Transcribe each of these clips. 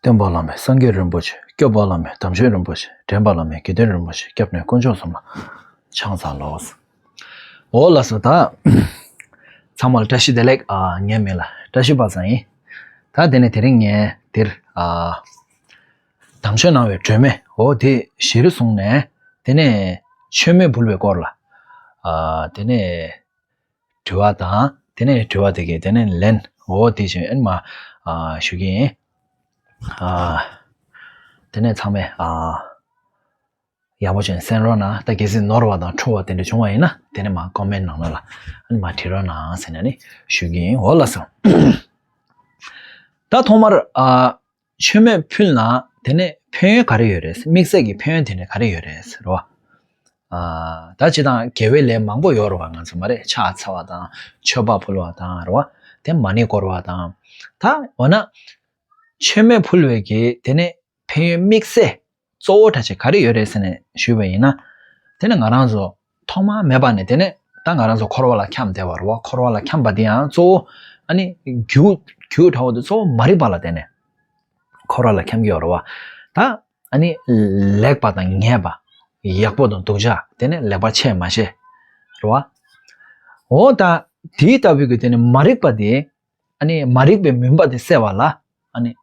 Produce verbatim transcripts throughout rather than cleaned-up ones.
སྟོན་པ་བླ་མེད་སངས་རྒྱས་རིན་པོ་ཆེ། སྐྱོབ་པ་བླ་མེད་དམ་ཆོས་རིན་པོ་ཆེ། འདྲེན་པ་བླ་མེད་དགེ་འདུན་རིན་པོ་ཆེ། སྐྱབས་གནས་དཀོན་མཆོག་གསུམ་ལ་ཕྱག་འཚལ་ལོ། འོ་ལགས་སོ། ད་ཚང་མ་ལ་བཀྲ་ཤིས་བདེ་ལེགས། ཨ། ངའི་མིང་ལ་བཀྲ་ཤིས་པ་སངས་ཡིན། ད་དེ་ནས་དེ་རིང་ངས་འདིར། ཨ། དམ་ཆོས་གནང་བའི་སྒྲོན་མེ། འོ་དེ་གཞིར་བཟུང་ནས་དེ་ནས་མཆོད་མེ་ཕུལ་བའི་སྐོར་ལ། ཨ། དེ་ནས་དྲི་བ་དང་། དེ་ནས་དྲི་བ་དེ་གའི་དེ་ནས་ལན། འོ་དེ་བཞིན་ཨ་ནི་མ། ཨ། ཞུ་གི་ཡིན། ཨ། དེ་ནས་ཚང་མས། ཨ། ཡག་པོ་བྱས་གསན་རོགས་གནང་། ད་གལ་སྲིད་ནོར་བ་དང་འཁྲུལ་བ་དེ་འདྲ་བྱུང་བ་ཡིན་ན། དེ་ནས་མ་ཀོ་མེན་ནང་ལོགས་ལ་ཨ་ནི་མ་བྲིས་རོགས་གནང་ཟེར་ནས་ནི་ཞུ་གི་ཡིན། འོ་ལགས་སོ། ད་ཐོག་མར། ཨ། མཆོད་མེ་ཕུལ་ན་དེ་ནས་ཕན་ཡོན་ག་རེ་ཡོད་རེད། དམིགས་བསལ་གྱི་ཕན་ཡོན་དེ་འདྲ་ག་རེ་ཡོད་རེད་ཟེར་བ། ཨ། ད་སྤྱིར་བཏང་དགེ་བའི་ལས་མང་པོ་ཡོད་རེད་བ། ང་ཚོ་མ་རེད། ཕྱག་འཚལ་བ་དང་། མཆོད་པ་ཕུལ་བ་དང་། རེད་བ། དེ་མ་ཎི་བསྐོར་བ་དང་། ད་འོ་ན་མཆོད་མེ་ཕུལ་བའི་གི་དེ་ནས་ཕན་ཡོན་དམིགས་བསལ་གཙོ་བོ་འདྲ་ཅིག་ག་རེ་ཡོད་རེད་ཟེར་ནས་ཞུས་པ་ཡིན་ན། དེ་ནི་ང་རང་ཚོ་ཐོག་མ་མེད་པ་ནས་དེ་ནས་ད་ང་རང་ཚོ་འཁོར་བ་ལ་འཁྱམས་བསྡད་པ་རེད་བ། འཁོར་བ་ལ་འཁྱམས་པ་དེ་ཡང་གཙོ་བོ་ཨ་ནི་རྒྱུ་རྒྱུ་འདྲ་བོ་དེ་གཙོ་བོ་མ་རིག་པ་ལ་བརྟེན་ནས་འཁོར་བ་ལ་འཁྱམས་ཀྱི་ཡོད་རེད་བ། ད་ཨ་ནི་ལེགས་པ་དང་ཉེས་པ། ཡག་པོ་དང་སྡུག་ཅག། དེ་ནས་ལེགས་པ་ཆེ་མ་ཆེ། རེད་བ། འོ་ད་དེའི་ལྟ་བུའི་གི་དེ་ནི་མ་རིག་པ་དེ། ཨ་ནི་མ་རིག་པའི་མུན་པ་དེ་སེལ་བ་ལ་ཨ་ནི་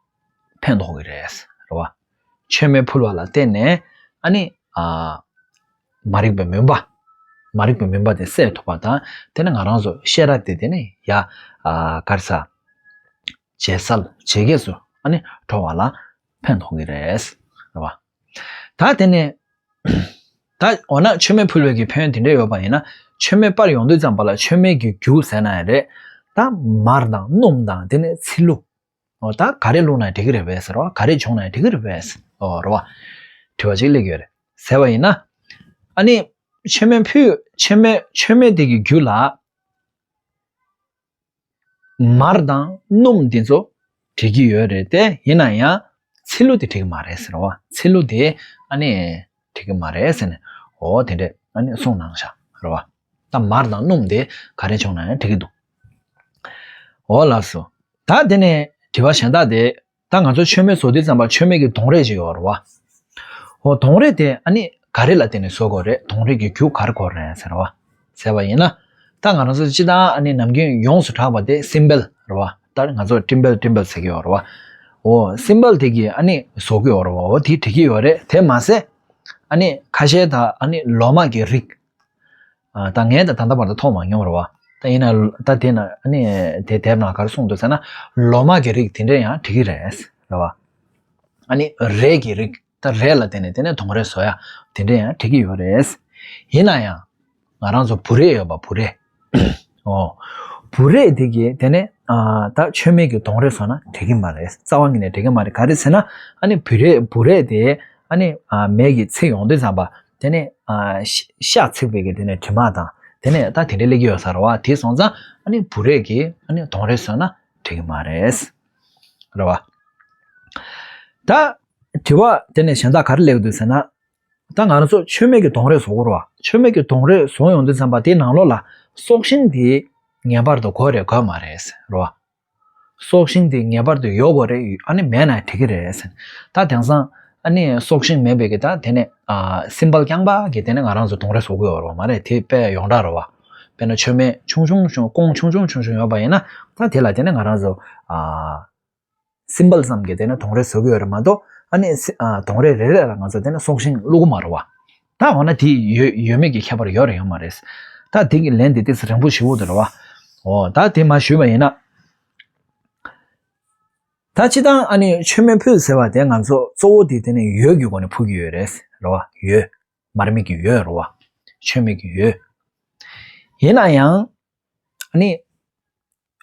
ཕན་ཐོགས་ཀྱི་རེད། རེད་བ། མཆོད་མེ་ཕུལ་བ་ལ་བརྟེན་ནས་ཨ་ནི། ཨ། མ་རིག་པའི་མུན་པ། མ་རིག་པའི་མུན་པ་དེ་སེལ་ཐུབ་པ་དང་། དེ་ནི་ང་རང་ཚོ་ཤེས་རབ་དེ་དེ་ནི་ཡ། ཨ། ག་རེ་ཟ། ཇེ་གསལ་ཇེ་རྒྱས་སུ་ཨ་ནི་འགྲོ་བ་ལ་ཕན་ཐོགས་ཀྱི་རེད། རེད་བ། ད་དེ་ནས། ད་འོ་ན་མཆོད་མེ་ཕུལ་བའི་གི་ཕན་ཡོན་དེ་འདྲ་ཡོད་པ་ཡིན་ན། མཆོད་མེ་སྤར་ཡོང་དུས་ཙམ་པ་ལ་མཆོད་མེ་གི་རྒྱུ་ཟེར་ན་ཡང་རེད། ད་མར་དང་སྣུམ་དང་དེ་ནས་ཚིལ་ལུ། འོ་ད་ག་རེ་བླུགས་ན་འགྲིག་གི་རེད་པས་ཟེར་བ། ག་རེ་བྱུང་ན་ཡང་འགྲིག་གི་རེད་པས། འོ་རེད་བ། དྲི་བ་གཅིག་སླེབས་ཀྱི་ཡོད་རེད་ཟེར་བ་ཡིན་ན། ཨ་ནི་མཆོད་མེ་ཕུལ། མཆོད་མེ་མཆོད་མེ་དེ་གི་རྒྱུ་ལ། མར་དང་སྣུམ་འདི་ཚོ་འགྲིག་གི་ཡོད་རེད་དེ། ཡིན་ན་ཡང་ཚིལ་ལུ་དེ་འགྲིག་གི་མ་རེད་ཟེར་བ། ཚིལ་ལུ་དེ་ཨ་ནི་འགྲིག་གི་མ་རེད་ཟེར་ནས། འོ་དེ་འདྲས་ཨ་ནི་གསུངས་གནང་བཞག་རེད་བ། ད་མར་དང་སྣུམ་དེ་ག་རེ་བྱུང་ན་ཡང་འགྲིག་གི་འདུག་འོ་ལགས་སོ། ད་དེ་ནས་དྲི་བ་གཞན་དག་དེ། ད་ང་ཚོ་མཆོད་མེ་བཟོ་དུས་ཙམ་པ་མཆོད་མེ་གི་དོང་རས་ཅིག་ཡོད་རེད་བ། འོ་དོང་རས་དེ་ཨ་ནི་ག་རེ་ལ་བརྟེན་ནས་བཟོ་དགོས་རེད། དོང་རས་ཀྱི་རྒྱུ་ག་རེ་དགོས་རེད་ཟེར་བ། ཟེར་བ་ཡིན་ན། ད་ང་རང་ཚོ་སྤྱིར་བཏང་ཨ་ནི་ནམ་རྒྱུན་ཡོངས་སུ་གྲགས་པ་དེ་སིམ་བལ་རེད་བ། ད་ང་ཚོ་ཊིམ་བལ་ཊིམ་བལ་ཟེར་གྱི་ཡོད་རེད་བ། འོ་སིམ་བལ་དེ་གིས་ཨ་ནི་བཟོ་གི་ཡོད་རེད་བ། འོ་དེ་འགྲིག་གི་ཡོད་རེད། དེ་མ་ཟད་ཨ་ནི་ཁ་ཤས་ད་ཨ་ནི་ལོ་མ་གི་རིགས། ཨ། ད་ངས་ད་ད་ལྟ་བར་དུ་མཐོང་མ་མྱོང་རེད་བ། ད་ཡིན་ན་ད་དེ་ན་ཨ་ནི་དེ་དེབ་ནང་ག་རེ་གསུངས་འདུག་ཟེར་ན། ལོ་མ་གི་རིགས་དེ་འདྲ་ཡང་འགྲིག་གི་རེད་རེད་བ། ཨ་ནི་རས་ཀྱི་རིགས། ད་རས་ལ་བརྟེན་ནས་དེ་ནས་དོང་རས་བཟོ་ཡ་དེ་འདྲ་ཡང་འགྲིག་གི་ཡོད་རེད། ཡིན་ན་ཡང་ང་རང་ཚོ་བུ་རས་ཡོད་པ། བུ་རས། འོ། བུ་རས་དེ་གིས་དེ་ནས། ཨ། ད་མཆོད་མེ་གི་དོང་རས་བཟོ་ན་འགྲིག་གི་མ་རེད། རྩ་བ་ཉིད་ནས་འགྲིག་གི་མ་རེད། ག་རེ་ཟེར་ན། ཨ་ནི་བུ་རས་བུ་རས་དེ་ཨ་ནི། ཨ། མེ་གིས་འཚིག་ཡོང་དུས་ཙམ་པ། དེ་ནས། ཨ། ཤ་ཤ་འཚིག་པའི་གི་དེ་ནས་དྲི་མ་དང་། དེ་ནས་ད་དེ་འདྲ་སླེབས་ཀྱི་ཡོད་ས་རེད་བ། དེ་སོང་ཙང་ཨ་ནི་བུ་རས་ཀྱིས་ཨ་ནི་དོང་རས་བཟོས་ན་འགྲིག་གི་མ་རེད། རེད་བ། ད་དྲི་བ་དེ་ནས་གཞན་དག་ག་རེ་སླེབས་འདུག་ཟེར་ན། ད་ང་རང་ཚོ་མཆོད་མེ་གི་དོང་རས་བཟོ་གི་རེད་བ། མཆོད་མེ་གི་དོང་རས་བཟོ་ཡོང་དུས་ཙམ་པ་དེའི་ནང་ལོགས་ལ་སྲོག་ཤིང་དེ་ངེས་པར་དུ་དགོས་རེད་དགོས་མ་རེད་རེད་བ། སྲོག་ཤིང་དེ་ངེས་པར་དུ་ཡོད་དགོས་རེད། ཨ་ནི་མེད་ན་འགྲིག་གི་རེད་ཟེར། ད་དེང་སང་ཨ་ནི་སྲོག་ཤིང་མེད་པའི་གི་ད་དེ་ནས། ཨ། སིམ་བལ་རྐྱང་པ་གི་དེ་ནས་ང་རང་ཚོ་དོང་རས་བཟོ་གི་ཡོད་རེད་བ། མ་རེད། དེ་དཔེ་ཡོངས་གྲགས་རེད་བ། དཔེར་ན་མཆོད་མེ་ཆུང་ཆུང་ཆུང་ཀོང་ཆུང་ཆུང་ཆུང་ཆུང་ཡོད་པ་ཡིན་ན། ད་དེ་ལ་དེ་ནས་ང་རང་ཚོ། ཨ། སིམ་བལ་ཙམ་གྱི་དེ་ནས་དོང་རས་བཟོ་གི་ཡོད་རེད་མ་གཏོགས། ཨ་ནི་སི། ཨ། དོང་རས་རེ་རེ་ལ་ང་ཚོ་དེ་ནས་སྲོག་ཤིང་བླུག་གི་མ་རེད་བ། ད་འོ་ན་དེ་ཡོད་ཡོད་མེད་ཀྱི་ཁྱད་པར་ཡོད་རེད་ཡོད་མ་རེད། ད་དེ་གི་ལན་དེ་ཏོག་ཙམ་རིང་པོ་ཞེ་པོ་འདུག་རེད་བ། འོ་ད་དེ་མར་ཞུས་པ་ཡིན་ན། ད་སྤྱིར་བཏང་ཨ་ནི་མཆོད་མེ་ཕུལ་ཟེར་བ་དེ་ང་ཚོ་གཙོ་བོ་དེ་དེ་ནས་འོད་ཀྱི་སྒོ་ནས་ཕུལ་གྱི་ཡོད་རེད་རེད་བ། འོད། མར་མེ་གི་འོད་རེད་བ། མཆོད་མེ་གི་འོད། ཡིན་ན་ཡང་། ཨ་ནི།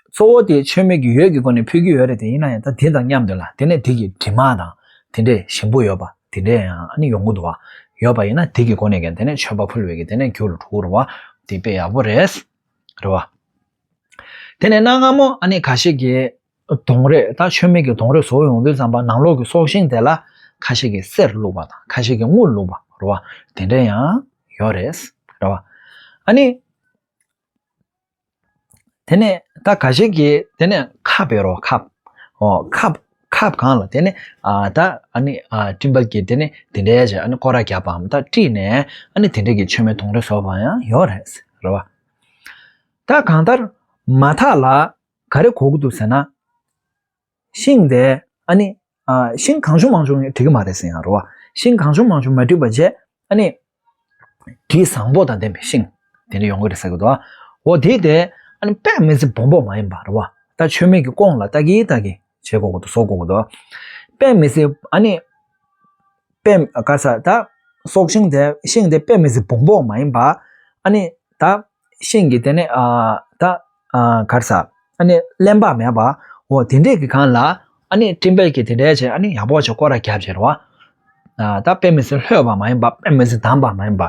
གཙོ་བོ་དེ་མཆོད་མེ་གི་འོད་ཀྱི་སྒོ་ནས་ཕུལ་གྱི་ཡོད་རེད་དེ། ཡིན་ན་ཡང་ད་དེ་དང་མཉམ་དུ་ལ་དེ་ནས་དེ་གི་དྲི་མ་དང་དེ་འདྲས་ཞིམ་པོ་ཡོད་པ་དེ་འདྲས་ཡང་ཨ་ནི་ཡོང་གི་འདུག་བ། ཡོད་པ་ཡིན་ན་དེ་གི་སྒོ་ནས་ཀྱང་དེ་ནས་མཆོད་པ་ཕུལ་བའི་གི་དེ་ནས་རྒྱུ་ལ་འགྲོ་གི་རེད་བ། དེ་དཔེ་ཡག་པོ་རེད། རེད་བ། དེ་ནས་གནའ་སྔ་མོ་ཨ་ནི་ཁ་ཤས་ཀྱིས་དོང་རས། ད་མཆོད་མེ་གི་དོང་རས་བཟོ་ཡོང་དུས་ཙམ་པ་ནང་ལོགས་ཀྱི་སྲོག་ཤིང་དེ་ལ་ཁ་ཤས་ཀྱིས་གསེར་བླུགས་པ་དང་ཁ་ཤས་ཀྱིས་དངུལ་བླུགས་པ་རེད་བ། དེ་འདྲས་ཡང་ཡོད་རེད། རེད་བ། ཨ་ནི། དེ་ནས་ད་ཁ་ཤས་ཀྱིས་དེ་ནས་ཁབ་ཡོད་རེད་བ། ཁབ། འོ་ཁབ། སྐབས་གང་ལ་དེ་ནི་ཨ་ད་ཨ་ནི་ཨ་སྤྲིན་པ་གི་དེ་ནི་དེ་འདྲའི་བྱས་ཨ་ནི་སྐོར་ར་རྒྱབ་པའམ་ད་དཀྲིས་ནས་ཨ་ནི་དེ་འདྲའི་གི་མཆོད་མེ་དུང་རེ་བཟོ་བ་ཡང་ཡོད་རེད། རེད་བ། ད་གང་ལྟར་མ་ཐག་ལ་ག་རེ་གོ་གི་འདུག་ཟེར་ན། ཤིང་དེ་ཨ་ནི་ཨ་ཤིང་གང་བྱུང་མང་བྱུང་འགྲིག་གི་མ་རེད་ཟེར་ཡང་རེད་བ། ཤིང་གང་བྱུང་མང་བྱུང་མ་འགྲིག་པ་བྱས་ཨ་ནི་དྲི་བཟང་པོ་དང་ལྡན་པའི་ཤིང་དེ་འདྲ་ཡོང་གི་རེད་ཟེར་གི་འདུག་འོ་དེ་དེ་ཨ་ནི་དཔེ་མི་སྲིད་སྦོམ་པོ་མ་ཡིན་པ་རེད་བ། ད་མཆོད་མེ་གི་ཀོང་ལ་ལྟ་གིན་ལྟ་གིན་བྱེད་དགོས་ཀྱི་འདུག་བཟོ་དགོས་ཀྱི་འདུག་དཔེ་མི་སྲིད་ཨ་ནི་དཔེ་ག་ས་ད་སྲོག་ཤིང་དེ་ཤིང་དེ་དཔེ་མི་སྲིད་སྦོམ་པོ་མ་ཡིན་པ། ཨ་ནི་ད་ཤིང་གི་དེ་ནས་ཨ་ད་ཨ་ག་རེ་ཟ་ཨ་ནི་གླེན་པ་མེད་པ། འོ་དེ་འདྲས་ཀྱི་སྒང་ལ་ཨ་ནི་སྤྲིན་པས་ཀྱི་དེ་འདྲས་བྱས་ཨ་ནི་ཡག་པོ་བྱས་སྐོར་ར་རྒྱབ་བྱས་རེད་བ། ཨ་ད་དཔེ་མི་སྲིད་ལྷོད་པ་མ་ཡིན་པ་དཔེ་མི་སྲིད་དམ་པ་མ་ཡིན་པ་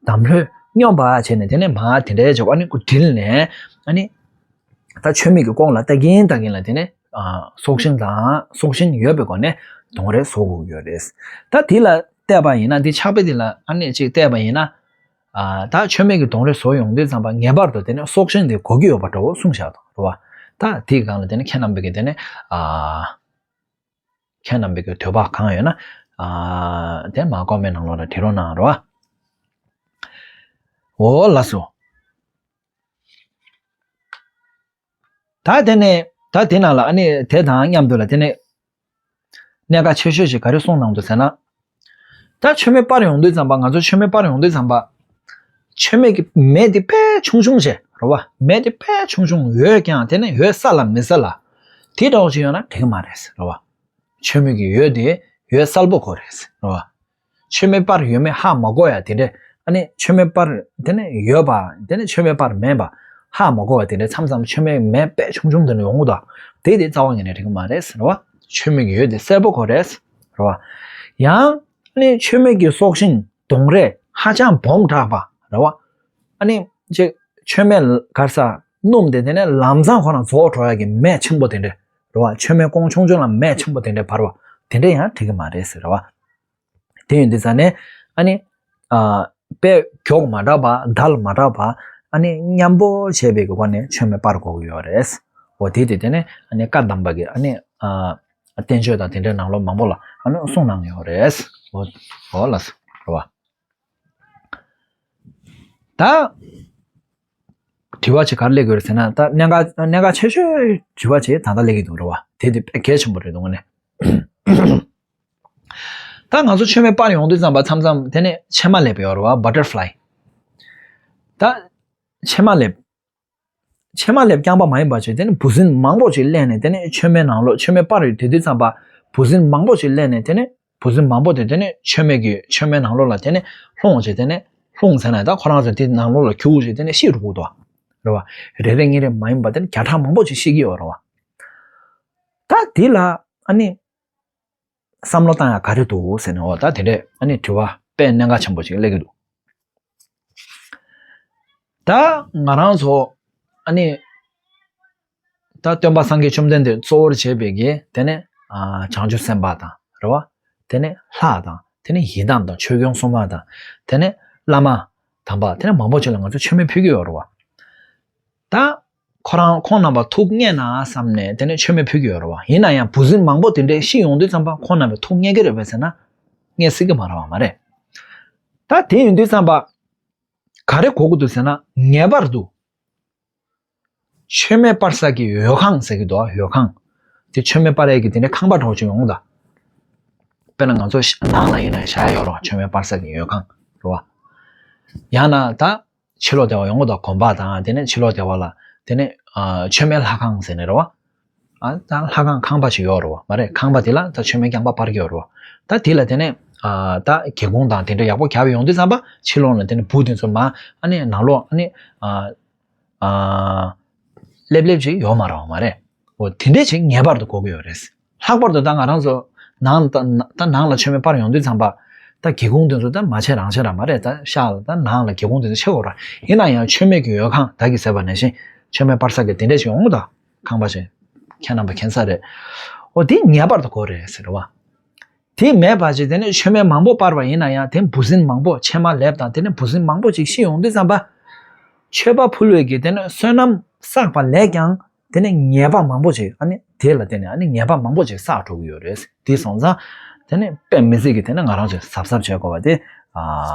དམ་ལྷོད་སྙོམས་པ་བྱས་ནས་དེ་ནས་མ་དེ་འདྲས་བྱས་ཨ་ནི་ཁོ་དྲིལ་ནས་ཨ་ནི་ད་མཆོད་མེ་གི་ཀོང་ལ་ལྟ་གིན་ལྟ་གིན་ལ་དེ་ནས་ཨ་སྲོག་ཤིང་དང་སྲོག་ཤིང་ཡོད་པའི་སྒོ་ནས་དུང་རེ་བཟོ་དགོས་ཀྱི་ཡོད་རེད། ད་དེ་ལ་བལྟས་པ་ཡིན་ན་འདི་ཕྱག་དཔེ་འདི་ལ་ཨ་ནི་ཅིག་བལྟས་པ་ཡིན་ན། ཨ་ད་མཆོད་མེ་གི་དུང་རེ་བཟོ་ཡོང་དུས་ཙམ་པ་ངེས་པར་དུ་དེ་ནས་སྲོག་ཤིང་དེ་དགོས་ཀྱི་ཡོད་པ་འདྲ་བོ་གསུངས་བཞག་འདུག་རེད་བ། ད་དེའི་སྒང་ལ་དེ་ནས་ཁྱེད་རྣམ་པས་ཀྱི་དེ་ནས་ཨ་ཁྱེད་རྣམ་པས་ཀྱི་འདོད་པ་གང་ཡོད་ན་ཨ་དེ་མ་ཀོ་མེན་ནང་ལོགས་ལ་བྲིས་རོགས་གནང་རེད་བ། འོ་ལགས་སོ། ད་དེ་ནས་ད་དེ་ནང་ལ་ཨ་ནི་དེ་དང་མཉམ་དུ་ལ་དེ་ནས་གནད་འགག་ཆེ་ཤོས་ཤིག་ག་རེ་གསུངས་གནང་འདུག་ཟེར་ན། ད་མཆོད་མེ་སྤར་ཡོང་དུས་ཙམ་པ་ང་ཚོ་མཆོད་མེ་སྤར་ཡོང་དུས་ཙམ་པ། མཆོད་མེ་གི་མེ་དེ་དཔེ་ཆུང་ཆུང་བྱས་རེད་བ། མེ་དེ་དཔེ་ཆུང་ཆུང་ཡོད་ཀྱང་དེ་ནས་ཡོད་ས་ལ་མི་ས་ལ། དེ་འདྲ་བོ་ཞིག་ཡོད་ན་འགྲིག་གི་མ་རེད་རེད་བ། མཆོད་མེ་གི་འོད་དེ་འོད་གསལ་པོ་དགོས་རེད་རེད་བ། མཆོད་མེ་སྤར་ཡོད་མེད་ཧ་མ་གོ་ཡ་དེ་འདྲས། ཨ་ནི་མཆོད་མེ་སྤར་དེ་ནས་ཡོད་པ་དེ་ནས་མཆོད་མེ་སྤར་མེད་པ་ཧ་མ་གོ་བ་དེ་འདྲས་མཚམས་མཚམས་མཆོད་མེ་མེ་དཔེ་ཆུང་ཆུང་དེ་འདྲ་ཡོང་གི་འདུག་དེ་དེ་རྩ་བ་ཉིད་ནས་འགྲིག་གི་མ་རེད་ཟེར་བ། མཆོད་མེ་གི་འོད་དེ་གསལ་པོ་དགོས་རེད་ཟེར་བ། ཡང་ཨ་ནི་མཆོད་མེ་གི་སྲོག་ཤིང་དུང་རེ་ཧ་ཅང་སྦོམ་དྲགས་པ་རེད་བ། ཨ་ནི་ཅིག་མཆོད་མེ་གར་ས་སྣུམ་དེ་དེ་ནས་ལམ་སང་ཁོ་རང་རྫོགས་འགྲོ་ཡ་གི་མེ་ཆེན་པོ་དེ་འདྲས་རེད་བ། མཆོད་མེ་ཀོང་ཆུང་ཆུང་ལ་མེ་ཆེན་པོ་དེ་འདྲས་འབར་བ་དེ་འདྲས་ཡང་འགྲིག་གི་མ་རེད་ཟེར་བ། དེ་ཡིན་དུས་ཙང་ནས་ཨ་ནི་ཨ་དཔེ་མགྱོགས་མ་དྲགས་པ་དལ་མ་དྲགས་པ་ཨ་ནི་མཉམ་པོ་བྱས་པའི་སྒོ་ནས་མཆོད་མེ་སྤར་དགོས་ཀྱི་ཡོད་རེད། འོ་དེ་དེ་དེ་ནས་ཨ་ནི་བཀའ་གདམས་པ་གི་ཨ་ནི་ཨ་བསྟན་བཅོས་དང་དེ་འདྲའི་ནང་ལོགས་མང་པོ་ལ་ཨ་ནི་གསུངས་གནང་ཡོད་རེད། འོ་འོ་ལགས་སོ་རེད་བ། ད། དྲི་བ་ཅིག་ག་རེ་སླེབས་ཀྱི་ཡོད་རེད་ཟེར་ན་ད་གནད་འགག་གནད་འགག་ཆེ་ཤོས་དྲི་བ་ཅིག་ད་ལྟ་སླེབས་ཀྱི་འདུག་རེད་བ། དེ་དེ་དཔེ་གལ་ཆེན་པོ་རེད་འདུག་ངོ་ནས། ད་ང་ཚོ་མཆོད་མེ་སྤར་ཡོང་དུས་ཙམ་པ་མཚམས་མཚམས་དེ་ནས་ཕྱེ་མ་ལེབ་ཡོད་རེད་བ། བ་ཊར་ཕ་ལའི། ད་ཕྱེ་མ་ལེབ། ཕྱེ་མ་ལེབ་རྐྱང་པ་མ་ཡིན་པ་ཅིག་དེ་ནས་འབུ་སྲིན་མང་པོ་ཅིག་སླེབས་ནས་དེ་ནས་མཆོད་མེ་ནང་ལོགས་མཆོད་མེ་སྤར་ཡོད་དེ་དུས་ཙམ་པ་འབུ་སྲིན་མང་པོ་ཅིག་སླེབས་ནས་དེ་ནས། བུ་སྲིན་མང་པོ་དེ་དེ་ནས་མཆོད་མེ་གི་མཆོད་མེ་ནང་ལོགས་ལ་དེ་ནས་ལྷུང་བྱས་དེ་ནས་ལྷུང་ཟེར་ན་ད་ཁོ་རང་ཚོ་དེ་ནང་ལོགས་ལ་རྒྱུག་བྱས་དེ་ནས་ཤི་འགྲོ་གི་འདུག་རེད་བ། རེ་རེ་གཉིས་རེ་མ་ཡིན་པ་དེ་ནས་བརྒྱ་ཕྲག་མང་པོ་ཅིག་ཤི་གི་ཡོད་རེད་བ། ད་དེ་ལ་ཨ་ནི་བསམ་བློ་བཏང་ཡ་ག་རེ་འདུག་ཟེར་ནས་འོ་ད་དེ་འདྲས་ཨ་ནི་དྲི་བ་དཔེ་གནད་འགག་ཆེན་པོ་ཅིག་སླེབས་ཀྱི་འདུག་ད་ང་རང་ཚོ་ཨ་ནི། ད་སྟོན་པ་སངས་རྒྱས་བཅོམ་ལྡན་འདས་གཙོ་བོར་བྱས་པའི་གི་དེ་ནས་ཨ་བྱང་ཆུབ་སེམས་དཔའ་དང་རེད་བ། དེ་ནས་ལྷ་དང་དེ་ནས་ཡི་དམ་དང་ཆོས་སྐྱོང་སྲུང་མ་དང་དེ་ནས་བླ་མ་དམ་པ་དེ་ནས་མང་པོ་ཅིག་ལ་ང་ཚོ་མཆོད་མེ་ཕུལ་གྱི་ཡོད་རེད་བ། ད་ཁོ་རང་ཁོང་རྣམ་པ་ཐུགས་མཉེས་ན་བསམ་ནས་དེ་ནས་མཆོད་མེ་ཕུལ་གྱི་ཡོད་རེད་བ། ཡིན་ན་ཡང་བུ་སྲིན་མང་པོ་དེ་འདྲས་ཤི་ཡོང་དུས་ཙམ་པ་ཁོང་རྣམ་པའི་ཐུགས་མཉེས་ཀྱི་རེད་པས་ཟེར་ན་མཉེས་སྲིད་ཀྱི་མ་རེད་བ་མ་རེད། ད་དེ་ཡིན་དུས་ཙམ་པ་ག་རེ་གོ་དགོས་འདུག་ཟེར་ན་ངེས་པར་དུ། མཆོད་མེ་སྤར་ས་གི་འོད་ཁང་ཟེར་གྱི་འདུག་འོད་ཁང་། དེ་མཆོད་མེ་སྤར་ཡས་ཀྱི་དེ་འདྲའི་ཁང་པ་འདྲ་བོ་ཅིག་ཡོང་གི་འདུག་དཔེར་ན་ང་ཚོ་ནང་ལ་ཡིན་ན་བཞག་ཡོད་རེད་བ། མཆོད་མེ་སྤར་ས་གི་འོད་ཁང་རེད་བ། ཡང་ན་ད་ཕྱི་ལོགས་སྡེ་བ་ཡོང་གི་འདུག་དགོན་པ་དང་དེ་ནས་ཕྱི་ལོགས་སྡེ་བ་ལ་དེ་ནས་ཨ་མཆོད་མེ་ལྷ་ཁང་ཟེར་ནས་རེད་བ། ཨ་ད་ལྷ་ཁང་ཁང་པ་ཅིག་ཡོད་རེད་བ་མ་རེད། ཁང་པ་དེ་ལ་ད་མཆོད་མེ་རྐྱང་པ་སྤར་གྱི་ཡོད་རེད་བ། ད་དེ་ལ་དེ་ནས་ཨ་ད་སྒེའུ་ཁུང་དང་དེ་འདྲ་ཡག་པོ་བརྒྱབ་ཡོང་དུས་ཙམ་པ་ཕྱི་ལོགས་ལ་དེ་ནས་འབུ་དེ་ཚོ་མ་ཨ་ནི་ནང་ལོགས་ཨ་ནི་ཨ། ཨ། སླེབས་སླེབས་ཅིག་ཡོད་མ་རེད་བ་མ་རེད། འོ་དེ་འདྲས་ཅིག་ངེས་པར་དུ་དགོས་ཀྱི་ཡོད་རེད། ལྷག་པར་དུ་ད་ང་རང་ཚོ་ནང་ད་ད་ནང་ལ་མཆོད་མེ་སྤར་ཡོང་དུས་ཙམ་པ། ད་སྒེའུ་ཁུང་དེ་ཚོ་ད་མ་ཕྱེ་རང་ཕྱེ་ར་མ་རེད། ད་ཤག་ལ་ད་ནང་ལ་སྒེའུ་ཁུང་དེ་ཚོ་ཕྱེ་དགོས་ར། ཡིན་ན་ཡང་མཆོད་མེ་གི་འོད་ཁང་ད་གི་ཟེར་བ་ནང་བཞིན་མཆོད་མེ་སྤར་ས་གི་དེ་འདྲས་ཅིག་ཡོང་གི་འདུག་ཁང་པ་ཞིག་ཁྱེད་རྣམ་པ་མཁྱེན་ས་རེད། འོ་དེ་ངེས་པར་དུ་དགོས་རེད་ཟེར་བ། དེ་མེད་པ་ཅིག་དེ་ནས་མཆོད་མེ་མང་པོ་སྤར་བ་ཡིན་ན་ཡང་དེ་འབུ་སྲིན་མང་པོ་ཕྱེ་མ་ལེབ་དང་དེ་ནས་འབུ་སྲིན་མང་པོ་ཅིག་ཤི་ཡོང་དུས་ཙམ་པ། མཆོད་པ་ཕུལ་བའི་གི་དེ་ནས་བསོད་ནམས་བསགས་པ་ལས་ཀྱང་ དེ་ནས་ཉེས་པ་མང་པོ་ཅིག་ཨ་ནི་དེ་ལ་བརྟེན་ནས་ཨ་ནི་ཉེས་པ་མང་པོ་ཅིག་བསགས་འགྲོ་གི་ཡོད་རེད། དེ་སོང་ཙང་དེ་ནས་དཔེ་མི་སྲིད་ཀྱི་དེ་ནས་ང་རང་ཚོས་གཟབ་གཟབ་བྱེད་དགོས་པ་དེ་ཨ་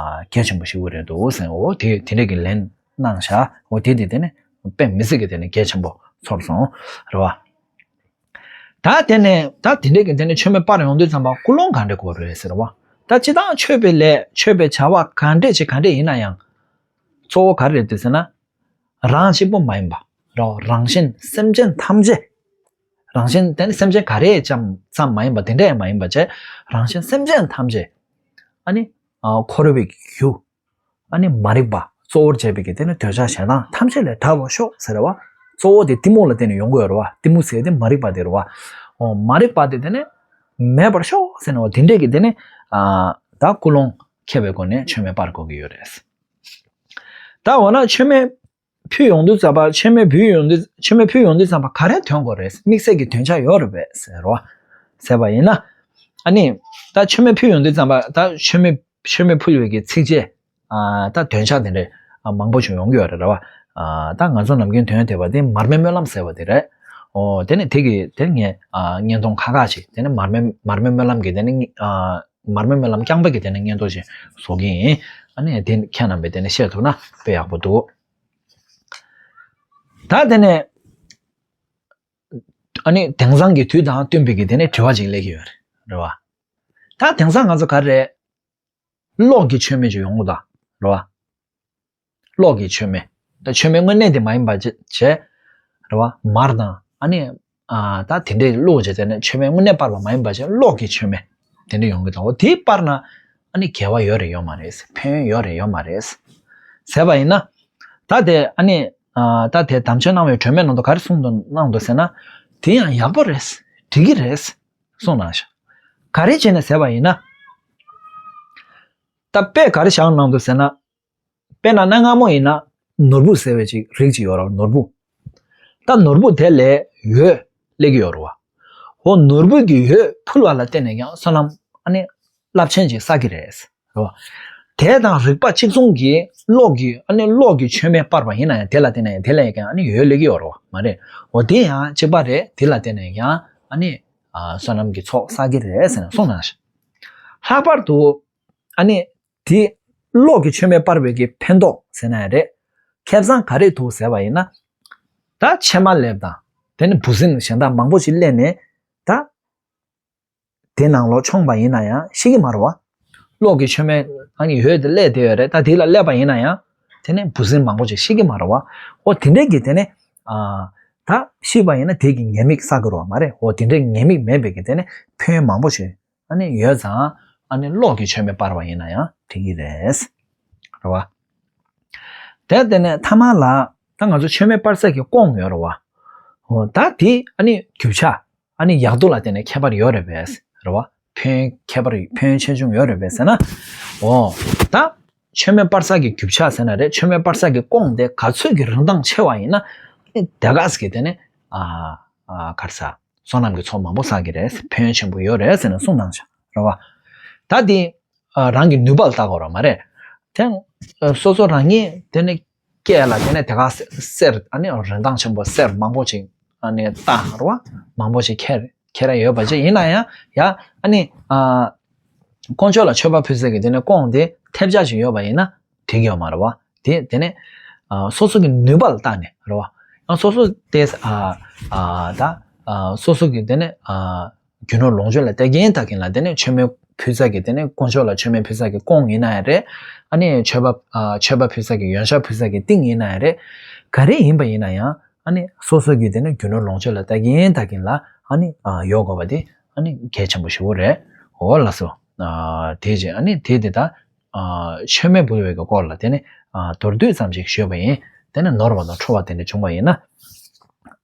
གལ་ཆེན་པོ་ཞིག་རེད་འདུག་ཟེར། འོ་དེ་དེ་འདྲས་ཀྱི་ལན་གནང་བཞག་འོ་དེ་དེ་དེ་ནས་དཔེ་མི་སྲིད་ཀྱི་དེ་ནས་གལ་ཆེན་པོ་ཚོར་སོང་རེད་བ། ད་དེ་ནས་ད་དེ་འདྲས་ཀྱི་དེ་ནས་མཆོད་མེ་སྤར་ཡོང་དུས་ཙམ་པ་ཀུན་སློང་ག་འདྲས་དགོས་རེད་ཟེར་བ། ད་སྤྱི་བཏང་མཆོད་པའི་ལས་མཆོད་པའི་བྱ་བ་ག་འདྲས་ཅིག་ག་འདྲས་ཡིན་ན་ཡང་གཙོ་བོ་ག་རེ་རེད་ཟེར་ན། རང་གཅིག་པོ་མ་ཡིན་པ། རང་རང་གཞན་སེམས་ཅན་ཐམས་ཅད། རང་གཞན་དེ་ནི་སེམས་ཅན་ག་རེ་ཙམ་ཙམ་མ་ཡིན་པ་དེ་འདྲས་ཡང་མ་ཡིན་པ་བྱས། རང་གཞན་སེམས་ཅན་ཐམས་ཅད་ཨ་ནི་ཨ་འཁོར་བའི་རྒྱུ། ཨ་ནི་མ་རིག་པ་གཙོ་བོར་བྱས་པའི་གི་དེ་ནི་འདོད་ཆགས་ཞེ་སྡང་ཐམས་ཅད་ལས་བྲལ་བར་ཤོག་ཟེར་བ། གཙོ་བོ་དེ་གཏི་མུག་ལ་བརྟེན་ནས་ཡོང་གི་ཡོད་རེད་བ། གཏི་མུག་ཟེར་དེ་མ་རིག་པ་དེ་རེད་བ། འོ་མ་རིག་པ་དེ་དེ་ནི་མེད་པར་ཤོག་ཟེར་ནས་བ་དེ་འདྲས་ཀྱི་དེ་ནི་ཨ་ད་ཀུན་སློང་འཁྱེར་བའི་སྒོ་ནས་མཆོད་མེ་སྤར་དགོས་ཀྱི་ཡོད་རེད། ད་འོ་ན་མཆོད་མེ་ཕུལ་ཡོང་དུས་ཙམ་པ་མཆོད་མེ་ཕུལ་ཡོང་དུས་མཆོད་མེ་ཕུལ་ཡོང་དུས་ཙམ་པ་ག་རེ་འདོན་དགོས་རེད། དམིགས་བསལ་གྱི་འདོན་ཆ་ཡོད་རེད་པས་ཟེར་རོ། ཟེར་བ་ཡིན་ན། ཨ་ནི། ད་མཆོད་མེ་ཕུལ་ཡོང་དུས་ཙམ་པ་ད་མཆོད་མེ་མཆོད་མེ་ཕུལ་བའི་གི་ཚིགས་བཅད། ཨ་ད་འདོན་ཆ་དེ་འདྲས་ཨ་མང་པོ་ཞིག་ཡོང་གི་ཡོད་རེད་ར་བ། ཨ་ད་ང་ཚོ་ནམ་རྒྱུན་འདོན་བསྡད་པ་དེ་མར་མེ་སྨོན་ལམ་ཟེར་བ་དེ་རེད། ཨོ་དེ་ནི་དེ་གི་དེ་ངས་ཨ་བརྙན་ཐུང་ཁག་ཁག་ཅིག་དེ་ནི་མར་མེ་མར་མེ་སྨོན་ལམ་གི་དེ་ནི་ཨ། མར་མེ་སྨོན་ལམ་རྐྱང་པ་གི་དེ་ནས་བརྙན་ཐུང་ཞིག་བཟོ་གི་ཡིན། ཨ་ནི་དེ་ཁྱེད་རྣམ་པས་དེ་ནས་བཤད་ཐུབ་ན་དཔེ་ཡག་པོ་འདུག་ད་དེ་ནས་ཨ་ནི་དེང་སང་གི་དུས་དང་བསྟུན་པའི་གི་དེ་ནས་དྲི་བ་ཅིག་སླེབས་ཀྱི་ཡོད་རེད་བ། ད་དེང་སང་ང་ཚོ་ག་རེ་རེད། གློག་གི་མཆོད་མེ་ཅིག་ཡོང་གི་འདུག་རེད་བ། གློག་གི་མཆོད་མེ། ད་མཆོད་མེ་དངོས་གནས་དེ་མ་ཡིན་པ་བྱས། རེད་བ། མར་དང་ཨ་ནི། ཨ་ད་དེ་འདྲའི་བླུགས་བྱས་དེ་ནས་མཆོད་མེ་དངོས་གནས་སྤར་བ་མ་ཡིན་པ་བྱས་གློག་གི་མཆོད་མེ་དེ་འདྲ་ཡོང་གི་འདུག་འོ་དེ་སྤར་ན་ཨ་ནི་དགེ་བ་ཡོད་རེད་ཡོད་མ་རེད། ཕན་ཡོན་ཡོད་རེད་ཡོད་མ་རེད། ཟེར་བ་ཡིན་ན། ད་དེ་ཨ་ནི། ཨ་ད་དེ་དམ་ཆོས་གནང་བའི་སྒྲོན་མེ་ནང་དུ་ག་རེ་གསུངས་འདུག་གནང་འདུག་ཟེར་ན། དེ་ཡང་ཡག་པོ་རེད། འགྲིག་གི་རེད། གསུངས་གནང་ཤག་ག་རེ་བྱས་ནས་ཟེར་བ་ཡིན་ན། ད་དཔེ་ག་རེ་བཞག་གནང་འདུག་ཟེར་ན། དཔེར་ན་གནའ་སྔ་མོ་ཡིན་ན་ནོར་བུ་ཟེར་བའི་ཅིག་རིགས་ཅིག་ཡོད་རེད་ནོར་བུ། ད་ནོར་བུ་དེ་ལས་འོད་སླེབས་ཀྱི་ཡོད་རེད་བ། འོ་ནོར་བུ་གི་འོད་ཕུལ་བ་ལ་བརྟེན་ནས་ཀྱང་བསོད་ནམས་ཨ་ནི་རླབས་ཆེན་ཅིག་བསགས་ཀྱི་རེད། རེད་བ། དེ་དང་རིགས་པ་གཅིག་མཚུངས་ཀྱི་གློག་གི་ཨ་ནི་གློག་གི་མཆོད་མེ་སྤར་བ་ཡིན་ན་ཡང་དེ་ལ་བརྟེན་ནས་ཡང་དེ་ལས་ཀྱང་ཨ་ནི་འོད་སླེབས་ཀྱི་ཡོད་རེད་བ་མ་རེད། འོ་དེ་ཡང་གཅིག་པ་རེད། དེ་ལ་བརྟེན་ནས་ཀྱང་ཨ་ནི་ཨ་བསོད་ནམས་ཀྱི་ཚོགས་བསགས་ཀྱི་རེད་ཟེར་ནས་གསུངས་གནང་ཤག་ལྷག་པར་དུ། ཨ་ནི། དེ། གློག་གི་མཆོད་མེ་སྤར་བའི་གི་ཕན་ཐོགས་ཟེར་ན་ཡང་རེད། ཁེ་བཟང་ག་རེ་འདུག་ཟེར་བ་ཡིན་ན། ད་ཕྱེ་མར་སླེབས་དང་། དེ་ནི་འབུ་སྲིན་གཞན་དག་མང་པོ་ཞིག་སླེབས་ནས། ད། དེ་ནང་ལོགས་མཆོངས་པ་ཡིན་ན་ཡང་ཤི་གི་མ་རེད་བ། གློག་གི་མཆོད་མེ་ཨ་ནི་འོད་དེ་སླེབས་བསྡད་ཡོད་རེད། ད་དེ་ལ་སླེབས་པ་ཡིན་ན་ཡང་། དེ་ནི་འབུ་སྲིན་མང་པོ་ཞིག་ཤི་གི་མ་རེད་བ། འོ་དེ་འདྲས་ཀྱི་དེ་ནི། ཨ། ད་ཤི་བ་ཡིན་ན་དེ་གི་ཉེས་དམིགས་བསགས་ཀྱི་རེད་བ་མ་རེད། འོ་དེ་འདྲས་ཉེས་དམིགས་མེད་པའི་གི་དེ་ནི་ཕན་ཡོན་མང་པོ་ཞིག་ཨ་ནི་ཡོད་ཙང་ཨ་ནི་གློག་གི་མཆོད་མེ་སྤར་བ་ཡིན་ན་ཡང་འགྲིག་གི་རེད། རེད་བ། དེ་དེ་ནས་ཐ་མ་ལ་ད་ང་ཚོ་མཆོད་མེ་སྤར་ས་གི་ཀོང་ཡོད་རེད་བ། འོ་ད་དེ་ཨ་ནི་རྒྱུ་ཆ་ཨ་ནི་ཡག་སྡུག་ལ་བརྟེན་ནས་ཁྱད་པར་ཡོད་རེད་པས་རེད་བ། ཕན་ཁྱད་པར་ཕན་ཆེ་ཆུང་ཡོད་རེད་པས་ཟེར་ན། འོ་ད་མཆོད་མེ་སྤར་ས་གི་རྒྱུ་ཆ་ཟེར་ན་རེད། མཆོད་མེ་སྤར་ས་གི་ཀོང་དེ་ག་ཚོད་ཀྱི་རིན་ཐང་ཆེ་བ་ཡིན་ན་ཨ་ནི་དེ་ག་ཙམ་གི་དེ་ནི་ཨ་ཨ་ག་རེ་ཟ། བསོད་ནམས་ཀྱི་ཚོགས་མང་པོ་བསགས་ཀྱི་རེད། ཕན་ཡོན་ཆེན་པོ་ཡོད་རེད་ཟེར་ནས་གསུངས་གནང་བཞག་རེད་བ། ད་དེ་ཨ་རང་གི་ནུས་པ་ལ་བལྟ་དགོས་རེད་མ་རེད། དེ་ཨ་སོ་སོ་རང་ཉིད་དེ་ནི་སྐྱེས་ལ་དེ་ནས་དེ་ག་གསེར་ཨ་ནི་རིན་ཐང་ཆེན་པོ་གསེར་མང་པོ་ཅིག་ཨ་ནི་བཏགས་རེད་བ། མང་པོ་ཅིག་ཁྱེར་ཁྱེར་ཡ་ཡོད་པ་ཅིག་ཡིན་ན་ཡང་ཡ་ཨ་ནི་ཨ་དཀོན་མཆོག་ལ་མཆོད་པ་ཕུལ་ས་གི་དེ་ནས་ཀོང་དེ་ཐེབས་ཆག་ཅིག་ཡོད་པ་ཡིན་ན། འགྲིག་ཡོད་མ་རེད་བ། དེ་དེ་ནས་ཨ་སོ་སོ་གི་ནུས་པ་ལ་བལྟས་ནས་རེད་བ། ཡང་སོ་སོ་དེ་ཨ་ཨ་ད་ཨ་སོ་སོ་གི་དེ་ནས་ཨ་རྒྱུ་ནོར་ལོངས་སྤྱོད་ལ་བལྟ་གིན་བལྟ་གིན་ལ་དེ་ནས་མཆོད་མེ་ཕུལ་ས་གི་དེ་ནས་དཀོན་མཆོག་ལ་མཆོད་མེ་ཕུལ་ས་གི་ཀོང་ཡིན་ན་ཡང་རེད། ཨ་ནི་མཆོད་པ་ཨ་མཆོད་པ་ཕུལ་ས་གི་ཡོན་ཆབ་ཕུལ་ས་གི་ཏིང་ཡིན་ན་ཡང་རེད། ག་རེ་ཡིན་པ་ཡིན་ན་ཡང་ཨ་ནི་སོ་སོ་གི་དེ་ནས་རྒྱུ་ནོར་ལོངས་སྤྱོད་ལ་བལྟ་གིན་བལྟ་གིན་ལ་ཨ་ནི་ཨ་ཡོད་དགོས་པ་དེ་ཨ་ནི་གལ་ཆེན་པོ་ཞེ་པོ་རེད། འོ་ལགས་སོ། ཨ་དེ་རྗེས་ཨ་ནི་དེ་དེ་ད། ཨ་མཆོད་མེ་འབུལ་བའི་གི་སྐོར་ལ་དེ་ནི་ཨ་མདོར་བསྡུས་ཙམ་ཞིག་ཞུས་པ་ཡིན། དེ་ནི་ནོར་བ་དང་འཁྲུལ་བ་དེ་འདྲ་བྱུང་བ་ཡིན་ན།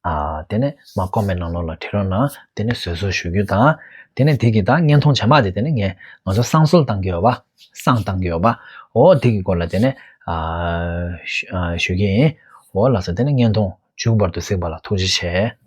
ཨ་དེ་ནི་མ་ཀོ་མེན་ནང་ལོགས་ལ་བྲིས་རོགས་གནང་། དེ་ནི་བཟོད་གསོལ་ཞུ་རྒྱུ་དང་། དེ་ནི་དེ་གི་ད་བརྙན་ཐུང་རྗེས་མ་དེ་དེ་ནི་ངས་ང་ཚོ་བསང་གསོལ་བཏང་གི་ཡོད་པ། བསང་བཏང་གི་ཡོད་པ། འོ་དེ་གི་སྐོར་ལ་དེ་ནི་ཨ་ཞུ་ཨ་ཞུ་གི་ཡིན། འོ་ལགས་སོ། དེ་ནི་བརྙན་ཐུང་མཇུག་བར་དུ་གཟིགས་པ་ལ་ཐུགས་རྗེ་ཆེ།